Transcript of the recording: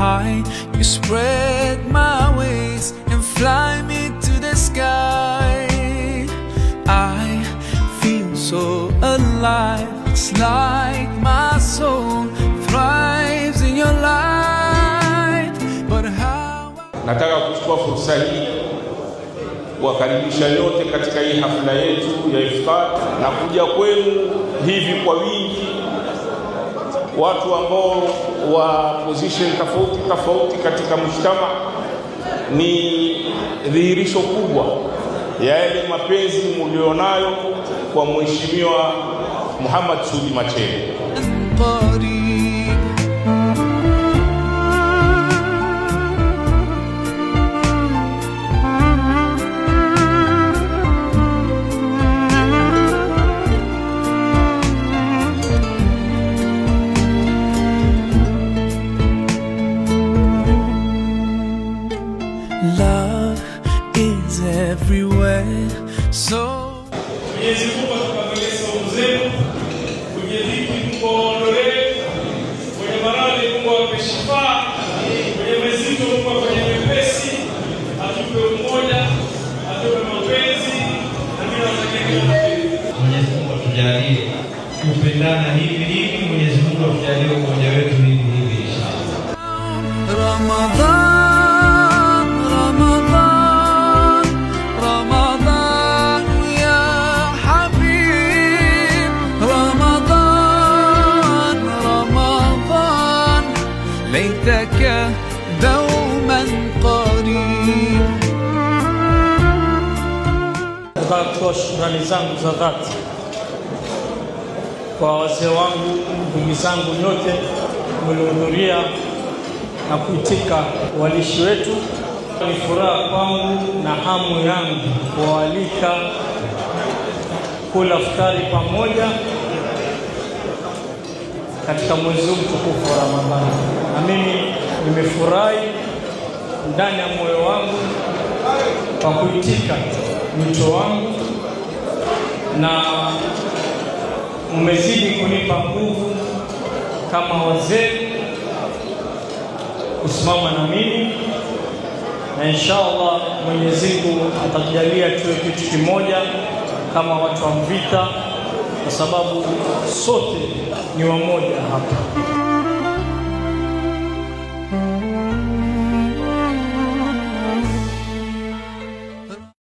high. You spread my wings and fly me to the sky. I feel so alive. It's like my soul thrives in your light. But how? Nataka kuchukua fursa hii kuwakaribisha nyote katika hii hafla yetu ya iftar na kuja kwenu hivi kwa wingi, watu ambao wa position tofauti tofauti katika mujtama, ni dhihirisho kubwa ya yale mapenzi mulionayo kwa Mheshimiwa Muhammad Sudi Machele. قريب. Love is everywhere. So Mwenyezi Mungu atukamilishe saumu zenu, kwenye dhiki Mungu awaondolee, kwenye maradhi Mungu awape shifaa, kwenye mazito Mungu afanye mepesi, atupe umoja, atupe mapenzi, na mimi nawatakia kila la heri. Mwenyezi Mungu atujalie kupendana hivi hivi, Mwenyezi Mungu atujalie umoja wetu hivi hivi inshallah. رمضان، رمضان، رمضان يا حبيب، رمضان، رمضان، ليتك دوما قريب. Nataka kutoa shukrani zangu za dhati kwa wazee wangu, ndugu zangu nyote mliohudhuria na kuitika walishi wetu. Ni furaha kwangu na hamu yangu kuwaalika kula futari pamoja katika mwezi huu mtukufu wa Ramadhani, na mimi nimefurahi ndani ya moyo wangu kwa kuitika mwito wangu na mmezidi kunipa nguvu kama wazee kusimama na mimi, na insha Allah Mwenyezi Mungu atatujalia tuwe kitu kimoja kama watu wa Mvita, kwa sababu sote ni wamoja hapa.